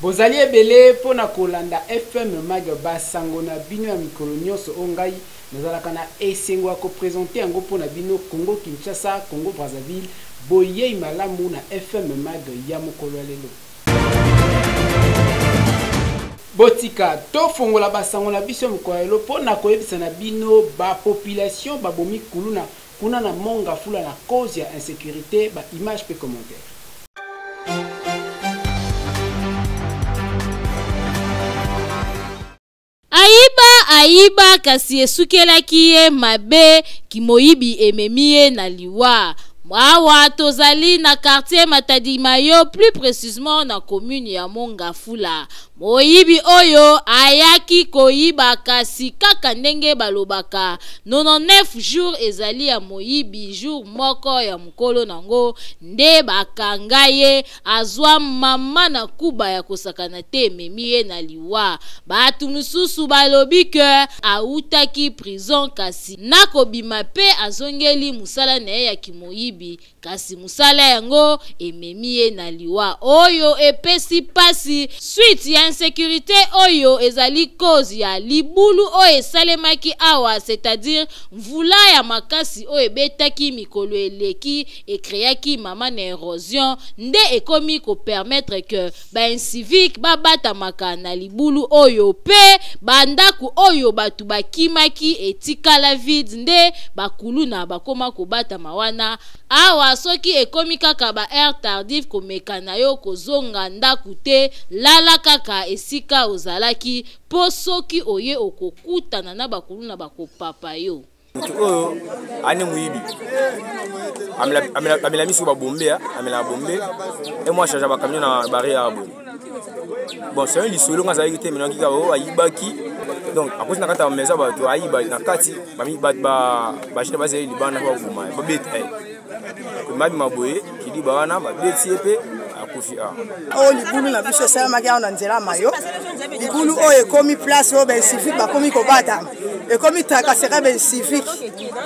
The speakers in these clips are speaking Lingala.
Bozali ebele mpo na kolanda FM Mag ba sango na bino ya mikolo nyonso oyo ngai nazalaka na esengo ya ko presenter yango mpo na bino Congo Kinshasa, Congo Brazzaville, boyei malamu na FM Mag ya mokolo ya lelo. Botika tofongola ba sango na biso ya mokolo ya lelo mpo na koyebisa na bino ba population babomi kuluna kuna na Mont Ngafula na cause ya insecurite, ba images mpe commentaires. Ayiba ayiba kasi esukelaki ye mabe, kimoyibi ememi ye na liwa. Awa tozali na quartier Matadi Mayo plus precisement na commune ya Mont Ngafula. Moyibi oyo ayaki koyiba kasi kaka ndenge balobaka 99 jours ezali ya moyibi jour moko ya mokolo nango nde bakanga ye azwa mama na kuba ya kosakana te ememi ye na liwa. Batu mosusu balobi que awutaki prison kasi nakobima pe azongeli mosala na ye ya kimoyibi Kasi mosala yango ememi ye na liwa oyo epesi pasi. Suite ya insecurite oyo ezali cause ya libulu oyo esalemaki awa, c'est-à-dire mvula ya makasi oyo ebetaki mikolo eleki e creaki mama na erosion nde ekomi ko permettre que ba inciviques babatamaka na libulu oyo pe ba ndaku oyo batu bakimaki etikala vide nde ba kuluna bakoma kobatama wana. Awa soki ekomi kaka ba heures tardives komeka na yo kozonga ndaku te, lala kaka esika ozalaki po soki oye okokutana na ba kuluna bakopapa yo. Moto oyo ane moyibi amela miso babombe amela bombe e mwa charge ba camion na barrière ya boye bon selon lisolo nga azalaki te menaki kaka oyo ayibaki donc akoti na kati ya maison bato ayiba na kati bajene bazali libanda mpo baboma ye babeta ye mabima boye kidiba wana babeti ye mpe akufi awa oyo libulu na biso esalamaki awa na nzela mayo libulu oyo ekomi place oyo baincivique bakomi kobatama ekomi tracasserie baincivique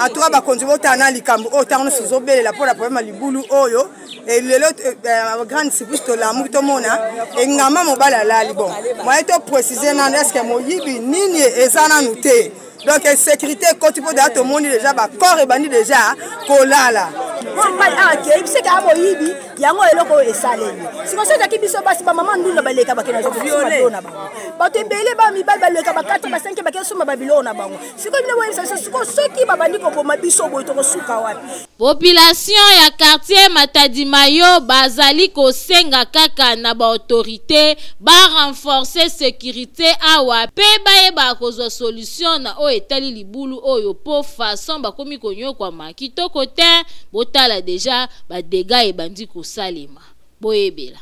antuka bakonzi botala na likambo oyo ntango nyonso tozobelela mpo na problème ya libulu oyo lelo eh, eh, grande surprise tolamuki tomona engamba mobali alali bon moye toprécise nanu estce moyibi nini eza nanu te Donc insécurité ekoti mpo deja tomoni deja bacor ebandi deja kolala. Mobali awa akei biso kaka moyibi yango eloko oyo esalemi sikoyo soki ezalaki biso basi bamama ndunda baleka bakende biloko na bango bato ebele ba mibali baleka ba 4 ba 5 bakende somba babiloko na bango sikoyo bino boyebisa biso sikoyo soki babandi koboma biso boye tokosuka wapi Population ya quartier Matadi Mayo bazali kosenga kaka na ba autorites ba renforcer securite awa pe bayeba kozwa solution na oyo etali libulu oyo po façon bakomi konyokwama kitoko tein, botala dejà ba degats ebandi kosalema. Boyebela.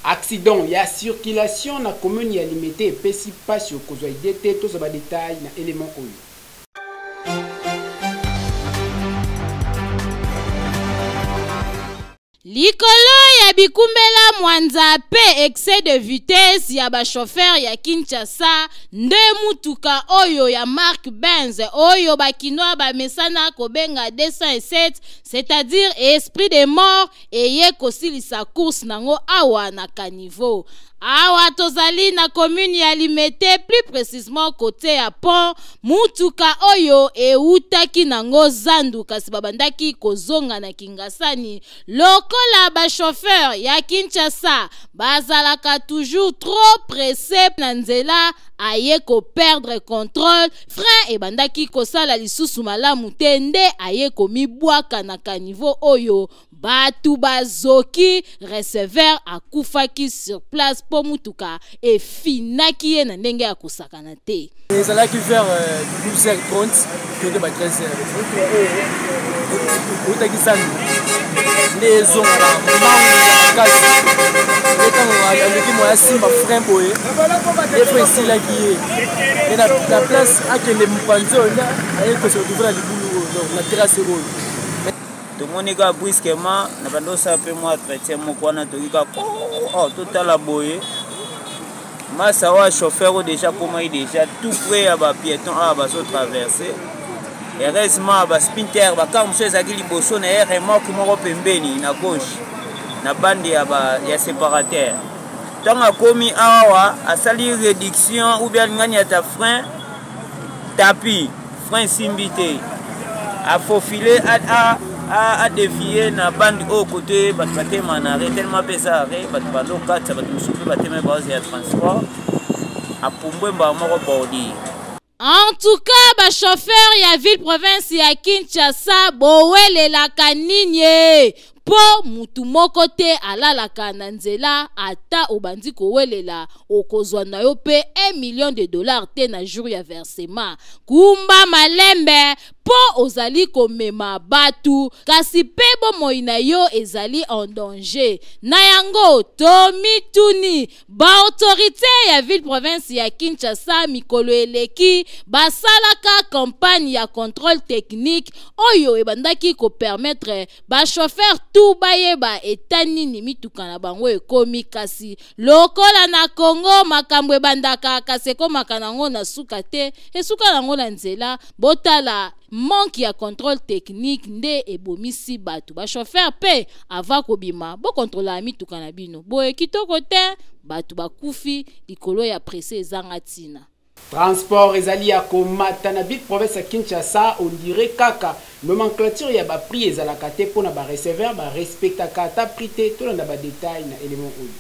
Accident ya circulation na commune ya Limete epesi pasi okozwa idee te tozwa ba details na element oyo. Likolo ya bikumbela mwanza pe excès de vitesse ya ba chauffeurs ya Kinshasa nde mutuka oyo ya marque Benz oyo ba kinois bamesana kobenga 207 c'est-à-dire esprit de mort eye kosilisa course nango awa na caniveau. Awa tozali na commune ya Limete plus precisement cote ya pont mutuka oyo ewutaki nango zandu kasi babandaki kozonga na Kingasani lokola ba chauffeur ya Kinshasa bazalaka toujours trop presse na nzela aye ko perdre controle frein ebandaki kosala lisusu malamu te nde aye komibwaka na caniveau oyo Batu bazoki, receveur akufaki sur place mpo mutuka efinaki ye na ndenge ya kosakana te. Ezalaki vers 12h30 toke ba 13h eutaki zandu nde ezonga na mbangu ya makasi nde ntango aleki moya simba frein boye nde frein esilaki ye nde na place akende mopanzi oyo nde aye kose retrouve na libulu oyo donc na terrasse oyo Tomoni kaka brusquement na bandi osala mpe mwa entretien moko wana toki kaka oh, totala boye masa oyo chauffeur oyo déjà akomaki déjà tout près ya bapiéton awa bazotraverse heureusement baspinter bakar mosusu ezalaki liboso na ye remorque moko pembeni na gauche na bande ya, ba, ya séparateur. Ntango akomi awa asali réduction ou bien alingani ata frein tapi frein esimbi te afaufile adefie na bande oyo kote bato batema na arret tellement mpe eza arret bato bazokatisa bato mosusu mpe batema baoze ya transport apumbwe mbala moko bordure. En tout cas, ba chauffeur ya ville province ya Kinshasa bowelelaka nini? Po mutu moko te alalaka na nzela, ata obandi kowelela okozwa na yo pe 1 million de dollars te na jour ya versement. Kumba malembe po ozali komema batu kasi pe bomoi na yo ezali en danger. Na yango tomituni Ba autorites ya ville province ya Kinshasa mikolo eleki basalaka campagne ya controle technique oyo ebandaki ko permettre ba chauffeurs tout bayeba etat nini mituka na bango ekomi, kasi lokola na Congo makambo ebandaka kasi ekomaka nango na suka te, esuka nango na nzela. Botala manque ya controle technique nde ebomisi bato. Ba chauffeur pe avant kobima bo controlaka mituka na bino boye kitoko te, bato bakufi likolo ya presse ezanga ntina. Transport ezali ya komata na ville province ya Kinshasa, on dirait kaka nomenclature ya ba prix ezalaka te pona ba receveur ba respectaka ata prix te. Tolanda ba details na element oyo.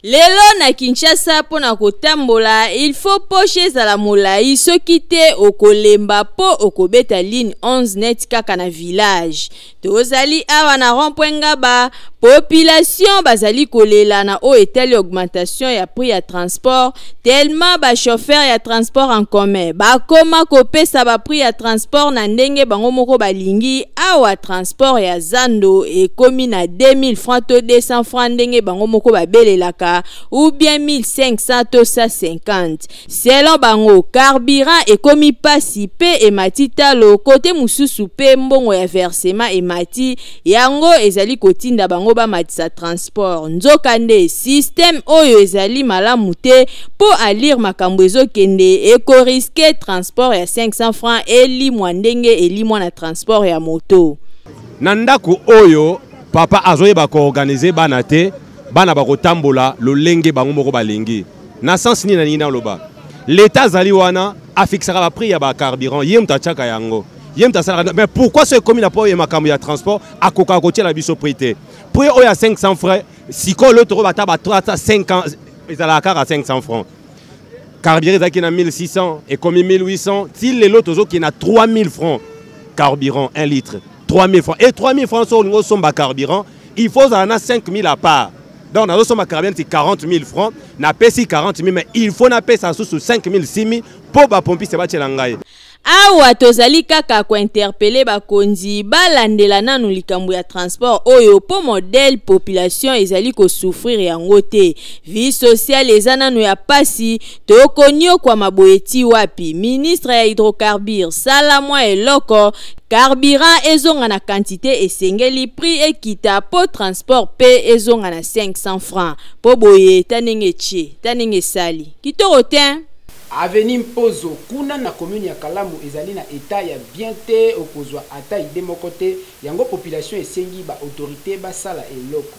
Lelo na Kinshasa mpo na kotambola il faut poche ezala molayi soki te okolemba mpo okobeta ligne 11 net kaka na village. Tozali awa na rond-point Ngaba, population bazali kolela na oyo etali augmentation ya prix ya transport tellement ba chauffeurs ya transport en commun bakoma kopesa ba prix ya transport na ndenge bango moko balingi. Awa transport ya zando ekomi na 2000 francs to 200 francs ndenge bango moko babelelaka ou bien 1500 to 150 selon bango. Carburant ekomi pasi pe emati talo, kote mosusu pe mbongo ya versement emati, yango ezali kotinda bango bamatisa transport. Nzokande système oyo ezali malamu te mpo alire makambo ezokende ekoriske transport ya 500 francs elimwa ndenge elimwa na transport ya moto. Na ndako oyo papa azoyeba koorganize bana te, bana bakotambola lolenge bango moko balingi. Na sens nini nalingi naloba? L'État azali wana afixaka ba prix ya ba carburant, ye moto atiaka yango, ye moto asalaka. Mais pourquoi so ekomi na po ya makambo ya transport akokaka kotiela biso prix te? Prix oyo ya 500 francs sikoyo lelo tokoba ata ba 3 ata 5 ans ezalaka kaka 500 francs. Carburant ezalaki na 1600 ekomi 1800, ti lelo tozokende na 3000 francs carburant 1 litre, 3000 francs. Et 3000 francs so olingi osomba carburant il faut ozala na 5000 à part. Donc nazosomba carburant ti 40 000 francs, napesi 40 000 mais il faut napesa susu 5 000 6 000 mpo bapompiste batiela ngai. Awa tozali kaka kointerpele bakonzi balandela nanu likambo ya transport oyo mpo modèle population ezali kosouffrir yango te. Vie sociale eza nanu ya pasi, tokoniokwama boye ti wapi? Ministre ya hydrocarbures sala mwa eloko, carburant ezonga na quantité esengeli, prix ekita mpo transport pe ezonga na 500 francs mpo boye ta ndenge etie ta ndenge esali kitoko te. Avenue Mpozo kuna na commune ya Kalamu ezali na etat ya bien te, okozwa ata idee moko te, yango population esengi ba autorites basala eloko.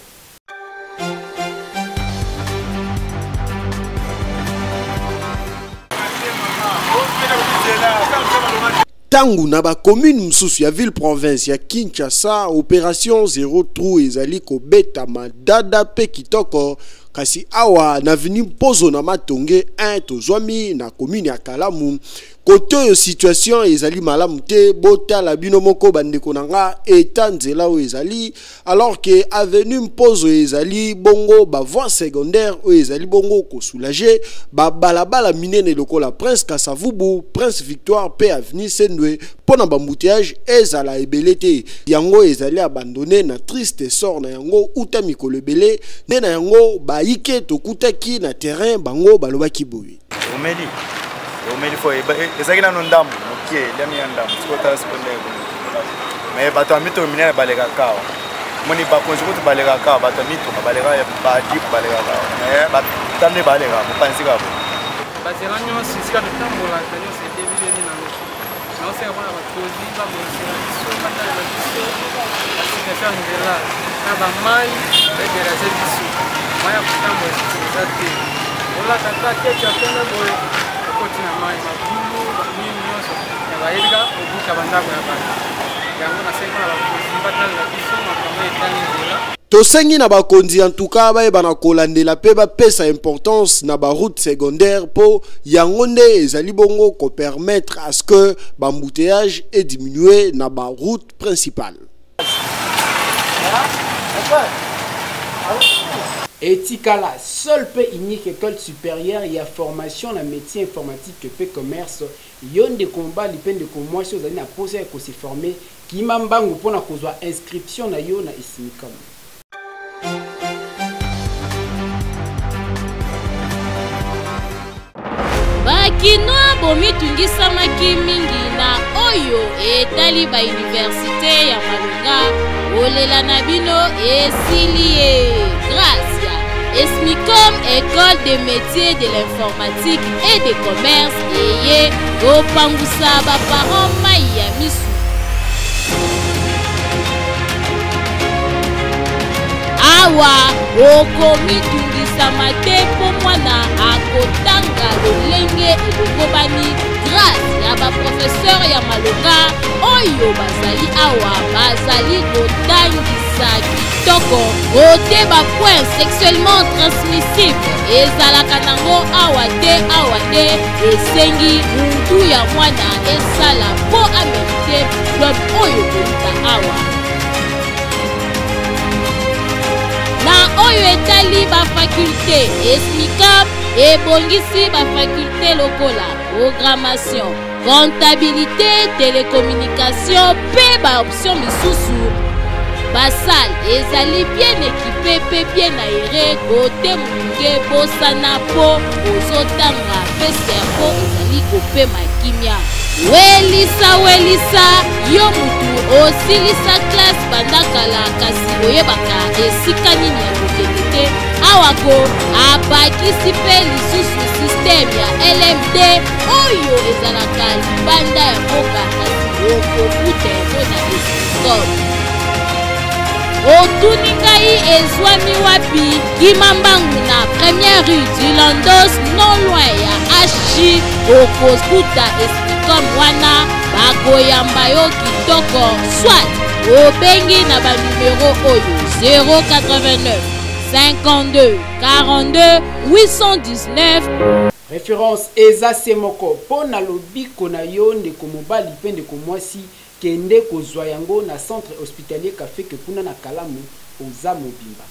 Tango na ba commune mosusu ya ville province ya Kinshasa, opération zéro trou ezali kobetama dada pe kitoko, kasi awa na avenue Mpozo na Matonge 1 tozwami na commune ya Kalamu, kote oyo situation ezali malamu te. Botala bino moko bandeko na nga eta nzela oyo ezali, alors que avenue Mpozo ezali bongo ba voie secondaire oyo ezali bongo kosoulager ba balabala minene lokola Prince Kasavubu, Prince Victoire pe avenue Sendwe mpo na bambouteillage ezala ebele te. Yango ezali abandonné na triste sort na yango uta mikolo ebele nde na yango bayike tokutaki na terrain bango balobaki boye. Omeli omeli fo ezalaki nano ndambo moke eliami ya ndambo sikoyo tala sikoyo ndenge me bato ya mituka minene balekaka awa moni bakonzi kutu balekaka awa bato ya mituka balekaka bajip balekaka awa me batande nde balekaka mopanzi kaka boye banzela nyonso esika totambolaka nyonso ebebi bebi nango. Naosenga mpona bakonzi babongisela biso, batalela biso basituation ya nzela na bamai, baederage biso mai ya kotambola lisusu eza te. Olata ata keti ya pembe boye okoti na mai, mabulu banini nyonso ya bayebi kaka kobuka bandako ya bato. Yango nasengi mpona bakonzi batalela biso makambo etali nzela. Tosengi na bakonzi en tout cas bayeba na kolandela pe bapesa importance na ba route secondaire po yango nde ezali bongo ko permettre à ce que ba embouteillages e diminuer na ba route principale. Etikala seule pe unique ecole superieure ya formation na metier informatique pe commerce. Yo ndeko mobali pe ndeko mwasi ozali na posa ya ko se former, Kima mbangu mpo na kozwa inscription na yo na Esmicom. Bakinois bomitungisamaki mingi na oyo etali ba universite ya malonga, kolela na bino esili ye grâce ya Esmicom, école de métiers de l'informatique et de commerce eye kopangusa ba parents mai ya misu. Awa okomitungisama te mpo mwana akotanga lolenge elongobani grâce ya baprofeseur ya malonga oyo bazali awa bazali kotangisa kitoko. Ote ba point sexuellement transmissible ezalaka nango awa te, awa nde esengi mutu ya mwana esala mpo amerite diplome oyo koluka awa. Na oyo etali ba faculte, Esmicam ebongisi ba faculte lokola programmation, comptabilité, télécommunication mpe ba option misusu. Basale ezali bien équipé mpe bien aéré kote moke, bosana mpo ozotanga mpe cerveau ezali kopema kimia. Welisa welisa yo mutu osilisa classe banda kala kasi oyebaka esika nini ya kokende te, awa ko abakisi mpe lisusu système ya LMD oyo ezalaka libanda ya mboka kasi okokuta yango na Esmicom. Otuni ngai ezwami wapi? Kima mbangu na première rue du Landos, non loin ya HG, okokuta Esmicom wana, bakoyamba yo kitoko. Soit obengi na ba numero oyo 089 52 42 819. Reference eza se moko mpo na lobiko na yo ndeko mobali mpe ndeko mwasi, kende kozwa yango na centre hospitalier Kafeke kuna na Kalamu, oza mobimba.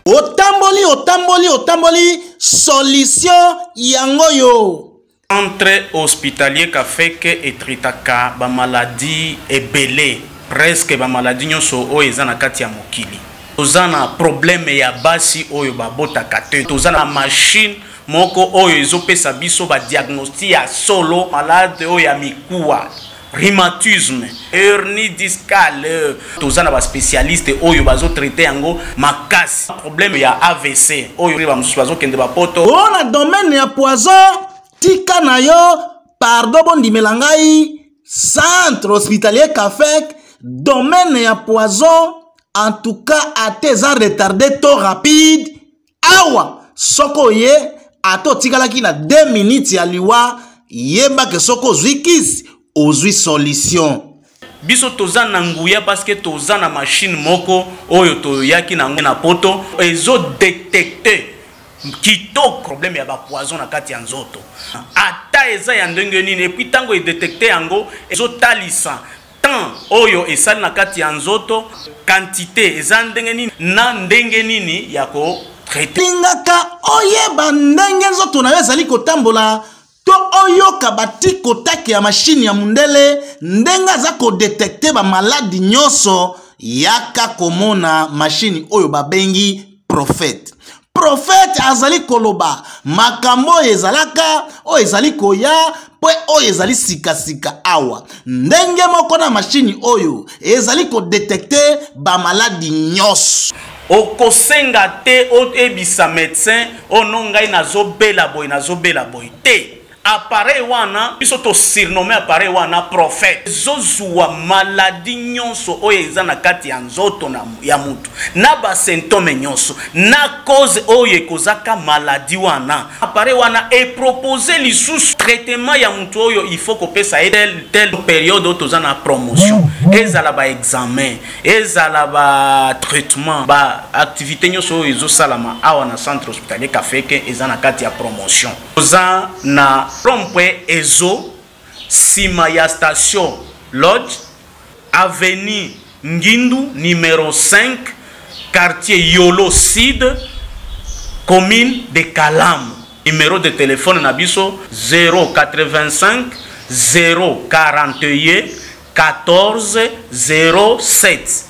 Otamboli, otamboli, otamboli, solution yango yo. Centre hospitalier Kafeke etritaka ba maladie ebele, presque ba maladie nyonso oyo eza na kati ya mokili. Toza na problème ya basi oyo babotaka te, toza na machine moko oyo ezopesa biso ba diagnostic ya solo malade oyo ya mikuwa, rhumatisme, hernie discale. Toza na ba spécialiste oyo bazotraite yango makasi. Problème ya AVC oyo bamosusu bazokende bapoto. O na domaine ya poison, tika na yo pardon, bondimela ngai, centre hospitalier Kafek, domaine ya poison en tout cas ate eza retardé to rapide. Awa soko oye ata otikalaki na 2 minutes ya liwa, yeba ke soko ozwi kisi ozwi solution. Biso toza na nguya parce que toza na machine moko oyo toyaki na yango na poto, ezo detecte kitoko problème ya ba poison na kati ya nzoto ata eza ya ndenge nini. Et puis tango edetecte yango ezotalisa temps oyo esali na kati ya nzoto, quantité eza ndenge nini na ndenge nini ya ko traiter. Lingaka oyeba ndenge nzoto na yo ezali kotambola to oyoka batikotake ya mashine ya mundele ndenge aza kodetekte bamaladi nyonso, yaka komona mashine oyo babengi prophète. Prophète azali koloba makambo oyo ezalaka, oyo ezali koya, mpe oyo ezali sikasika awa. Ndenge moko na mashine oyo ezali kodetekte bamaladi nyonso. Okosenga te oyebisa médecin oh non, ngai nazobela boye, nazobela boye te. Appareil wana, biso tosurnome appareil wana prophète. Ezozwa maladi nyonso oyo eza na kati ya nzoto na, ya mutu, na basymptome nyonso, na cause oyo ekozaka maladi wana. Appareil wana epropose lisusu traitement ya mutu oyo il faut kopesa ye tel tel période oyo toza na promotion, ezala baexamen, ezala batraitement, baactivité nyonso oyo ezosalama awa na centre hospitalier Kafeke eza na kati ya promotion. Toza na rond-point Ezo, nsima ya station Lodge, avenue Ngindu numéro 5, quartier Yolo Sud, commune de Kalamu. Numéro de téléphone na biso 085 041 14 07.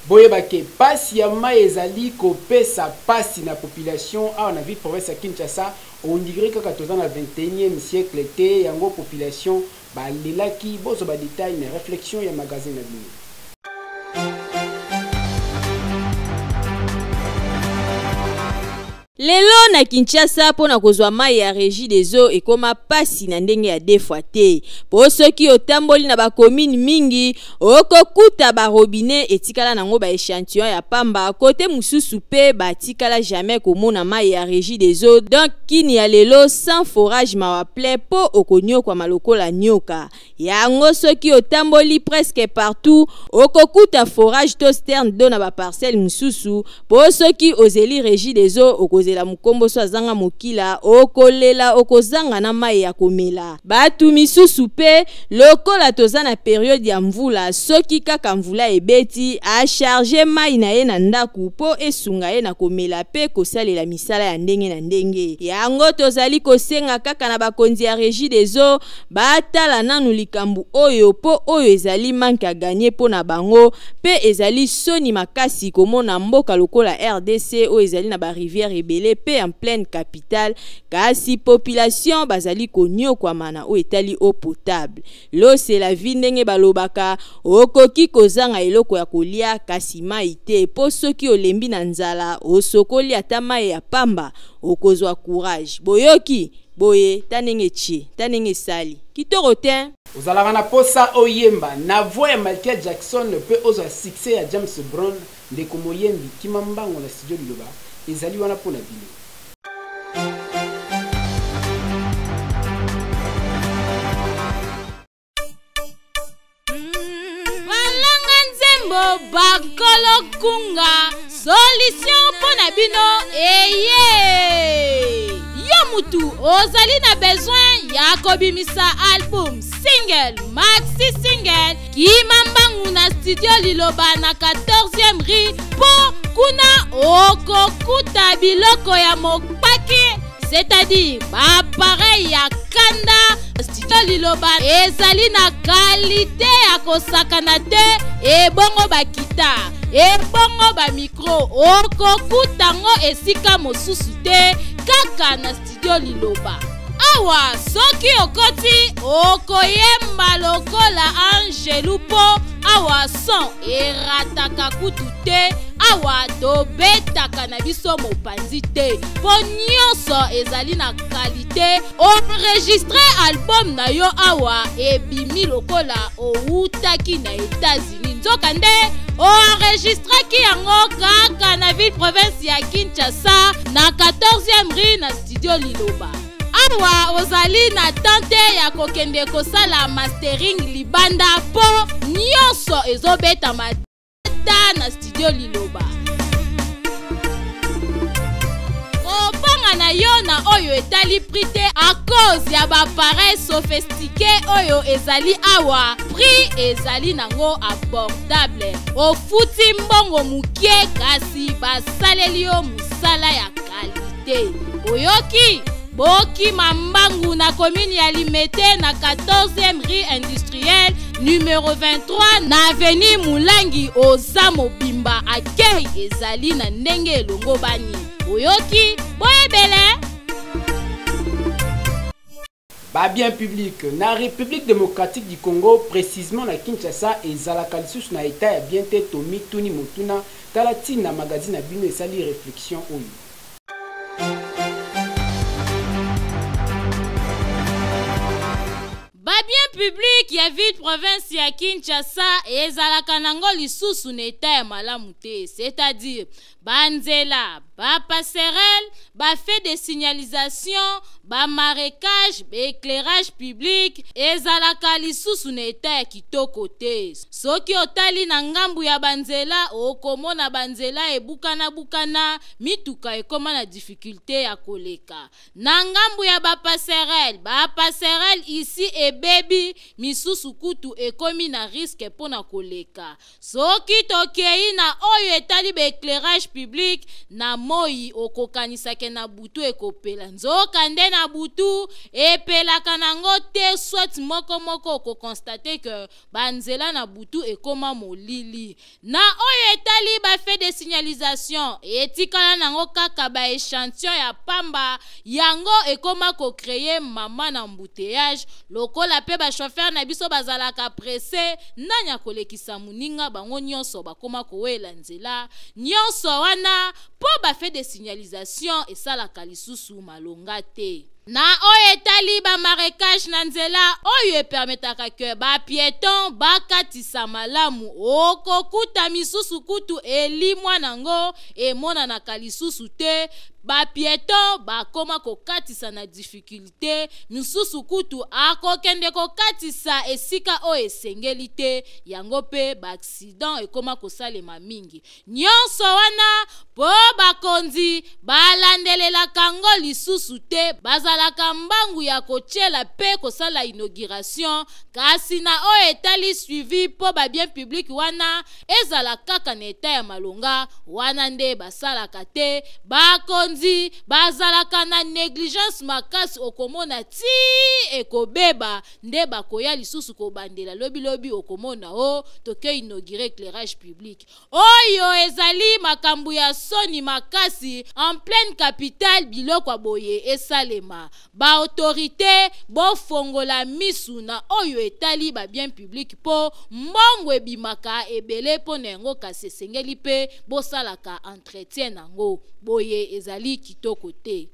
Boyeba ke pasi ya mai ezali kopesa pasi na population awa na ville province ya Kinshasa. On dirait kaka toza na 21e siècle te. Yango population balelaki. Bozwa badetail na réflexion ya magazine na bino. Lelo na Kinshasa, mpo na kozwa mai ya Régie des eaux ekoma pasi na ndenge ya deux fois te, mpo soki otamboli na bakomine mingi, okokuta barobinet etikala nango baéchantillon ya pamba, kote mosusu mpe batikala jamais komona mai ya Régie des eaux. Donc kini ya lelo sans forage, mawa plein, mpo okonyokwama lokola nyoka. Yango soki otamboli presque partout, okokuta forage to citerne d'eau na baparcelle mosusu, mpo soki ozeli Régie des eaux, okozela mokombo so azanga mokila, okolela, okozanga na mai ya komela. Bato misusu mpe, lokola toza na période ya mvula, soki kaka mvula ebeti, acharge mai na ye na ndako mpo esunga ye na komela mpe kosalela misala ya ndenge na ndenge. Yango tozali kosenga kaka na bakonzi ya Régie des eaux batala nanu likambo oyo, mpo oyo ezali manque à gagner mpo na bango, mpe ezali soni makasi komona mboka lokola RDC oyo ezali na barivière ebele mpe en pleine capitale, kasi population bazali konyokwama na oyo etali eau potable. L'eau, c'est la vie. Ndenge balobaka, okoki kozanga eloko ya kolia kasi mai te, mpo soki olembi na nzala, osokoli ata mai ya pamba, okozwa courage. Boyoki boye, ta ndenge tie, ta ndenge esali kitoko te. Ozalaka na posa oyemba na voix ya Michael Jackson mpe ozwa succès ya James Brown? Ndeko moyembi, kima mbango na studio Liloba, ezali wana mpo na bino. Balanga nzembo, bakolo kunga, solution mpo na bino eye. Yo mutu ozali na besoin ya kobimisa album, single, maxi single, kima mbangu na studio Liloba na 14e rue, mpo kuna okokuta biloko ya mopaki, c'est-à-dire baappareil ya kanda. Studio Liloba ezali na qualité ya kosakana te. Ebongo bakita, ebongo bamicro, okokuta yango esika mosusu te, kaka na studio Liloba. Awa soki okoti, okoyemba lokola angelu, mpo awa son erataka kutu te. Awa tobetaka na biso mopanzi te, mpo nyonso ezali na qualité. Enregistre album na yo awa, ebimi lokola owutaki na États-Unis, nzokande oenregistraki yango kaka na ville province ya Kinshasa, na 14e rue, na studio Liloba. Awa ozali na tante ya kokende kosala mastering libanda, mpo nyonso ezobetama ta na studio Liloba. Kobanga na yo na oyo etali prix te, à cause ya baappareil sophistiqué oyo ezali awa, prix ezali nango abordable. Ofuti mbongo mokie, kasi basaleli yo mosala ya qualité. Oyoki? Bokima mbangu na commune ya Limete, na 14e rue industrielle, numéro 23, na avenue Mulangi. Oza mobimba, akei ezali na ndenge elongo bani. Oyoki? Boyebele. Ba-bien public na Republique democratique du Congo, precisement na Kinshasa, ezalaka lisusu na etat ya bien te. Tomituni motuna, tala ntina magazine na bino esali reflexion oyo. Ba-bien public ya ville province ya Kinshasa ezalaka nango lisusu na etat ya malamu te, c'est-à-dire banzela, ba passerelles, ba feux de signalisation, ba marécages, ba éclairage public ezalaka lisusu na etat ya kitoko te. Soki otali na ngambu ya banzela, okomona banzela ebukana-bukana, mituka ekoma na difficulté ya koleka. Na ngambu ya ba passerelle, ba passerelle isi ebebi, misusu kutu ekomi na risque mpona koleka. Soki tokei na oyo etali ba éclairage public, na moi okokanisake na butu ekopela, nzoka nde na butu epelaka nango te. Soit moko moko okoconstater ke banzela na butu ekoma molili. Na oyo etali ba feux de signalisation, etikala nango kaka ba échantillon ya pamba. Yango ekoma kocréer mama na embouteillage, lokola mpe bachauffeur na biso bazalaka pressé, nani akolekisa moninga, bango nyonso bakoma kowela nzela. Nyonso wana mpo ba feux de signalisation esalaka lisusu malonga te. Na oyo etali bamarécage na nzela oyo epermettaka ke bapiéton bakatisa malamu, okokuta misusu kutu elimwa nango, emonanaka lisusu te. Bapiéton bakoma kokatisa na difficulté, misusu kutu akokende kokatisa esika oyo esengeli te. Yango mpe baaccident ekoma kosalema mingi. Nyonso wana mpo bakonzi balandelelaka yango lisusu te, bazalaka mbangu ya kotiela mpe kosala inauguration, kasi na oyo etali suivi mpo babien public wana ezala kaka na etat ya malonga, wana nde basalaka te. Bakonzi bazalaka na négligence makasi. Okomona ti ekobeba nde bakoya lisusu kobandela. Lobilobi okomona o toke inaugurer éclairage public. Oyo ezali makambo ya soni makasi, en pleine capitale biloko ya boye esalema. Baautorité, bofongola misu na oyo etali babien public, mpo mbongo ebimaka ebele mpo na yango, kasi esengeli mpe bosalaka entretien nango. Boye ezali kitoko te.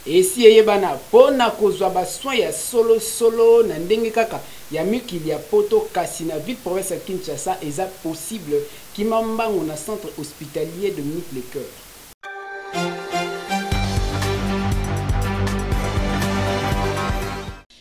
Esi eyebana, mpo na kozwa basoin ya solosolo na ndenge kaka ya mikili ya Poto, kasi na ville province ya Kinshasa eza possible. Kima mbango na Centre hospitalier Dominique Lecoeur.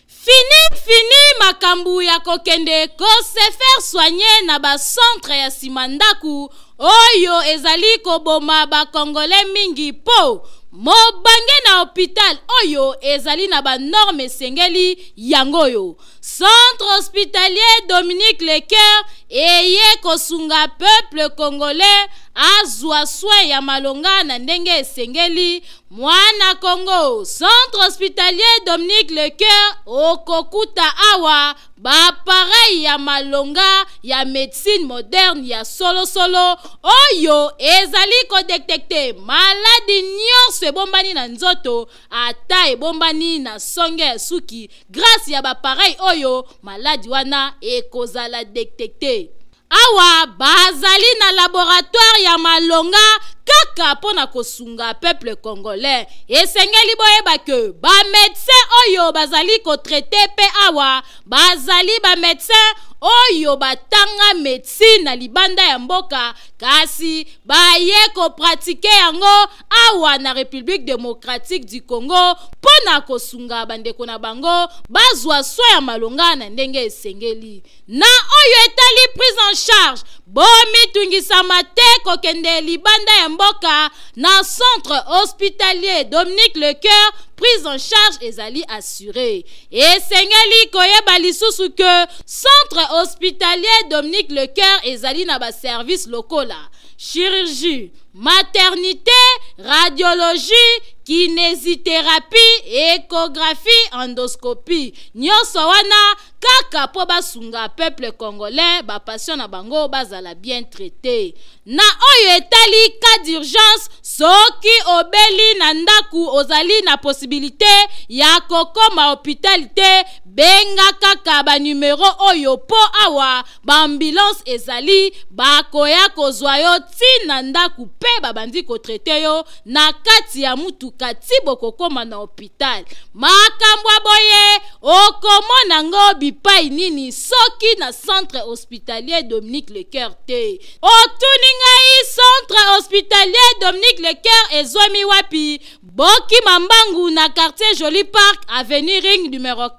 Fini, fini makambo ya kokende kose faire soigner na bacentre ya nsima ndako oyo ezali koboma bakongole mingi, mpo mobange na hôpital oyo ezali na banorme esengeli. Yango oyo Centre hospitalier Dominique Lecoeur eye kosunga peuple congolais azwa soin ya malonga na ndenge esengeli. Mwana Congo, Centre hospitalier Dominique Lecoeur, okokuta awa baappareil ya malonga ya médecine moderne ya solosolo oyo ezali kodétecter maladi nyonso ebombani na nzoto, ata ebombani na songe ya suki. Grâce ya baappareil oyo, maladi wana ekozala détecté. Awa bazali na laboratoire ya malonga kaka mpo na kosunga peuple congolais. Esengeli boyeba ke bamédecin oyo bazali kotraiter mpe awa bazali bamédecin oyo batanga médecine na libanda ya mboka, kasi baye kopratiquer yango awa na République démocratique du Congo mpo na kosunga bandeko na bango bazwa soin ya malonga na ndenge esengeli. Na oyo etali prise en charge, bomitungisama te kokende libanda ya mboka. Na Centre hospitalier Dominique Lecoeur, prise en charge ezali assuré. Esengeli koyeba lisusu ke Centre hospitalier Dominique Lecoeur ezali na baservice lokola chirurgie, maternité, radiologie, kinésithérapie, échographie, endoscopie. Nyonso wana. kaka mpo basunga peuple congolais, ba patients na bango bazala bien traite. Na oyo etali cas d'urgence, soki obeli na ndaku ozali na possibilite ya kokoma hopital te, benga kaka ba numero oyo mpo awa ba ambulance ezali, bakoya kozwa yo ti na ndaku mpe babandi kotraite yo na kati ya mutuka ti bokokoma na hopital. Makambo ya boye okomona ngo bipai nini soki na centre hospitalier Dominique Lecoeur te? Otuni ngai centre hospitalier Dominique Lecoeur ezwami wapi? Bokima mbangu na quartier Joli Parc, avenue Ring numero 4,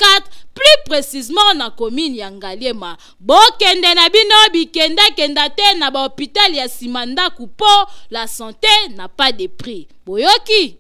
plus précisément na commune ya Ngaliema. Bokende na bino bikendakenda te na ba hôpital ya sima ndaku po la santé n'a pas de prix. Boyoki?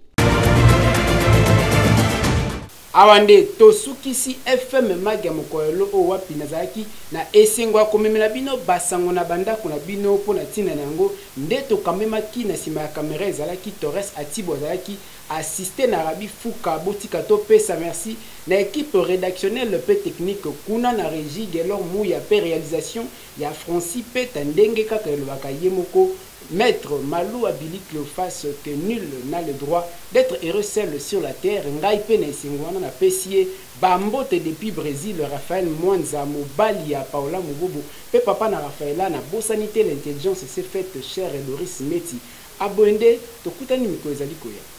Awa nde tosukisi FM Mag ya mokolo ya lelo oyo wapi nazalaki na esengo ya komemela bino basango na bandako na bino. Mpo na ntina na yango nde tokambemaki na nsima ya kamera ezalaki Torres Atibo, azalaki assisté na Rabi Fuka. Botika topesa merci na équipe rédactionnelle mpe technique kuna na régie Gelor Muya mpe réalisation ya Francis Peta, ndenge kaka elobaka ye moko Maître Malou Abili Cléophas que nul n'a le droit d'être heureux seul sur la terre. Ngai pe na esengo wana napesi ye bambote depuis Brésil. Raphaël Mwanza, mobali ya Paola Mobobo pe papa na Raphaëla, nabosani te l'intelligence s'est faite chère Doris Meti. Aboye nde tokutani mikolo ezali koya.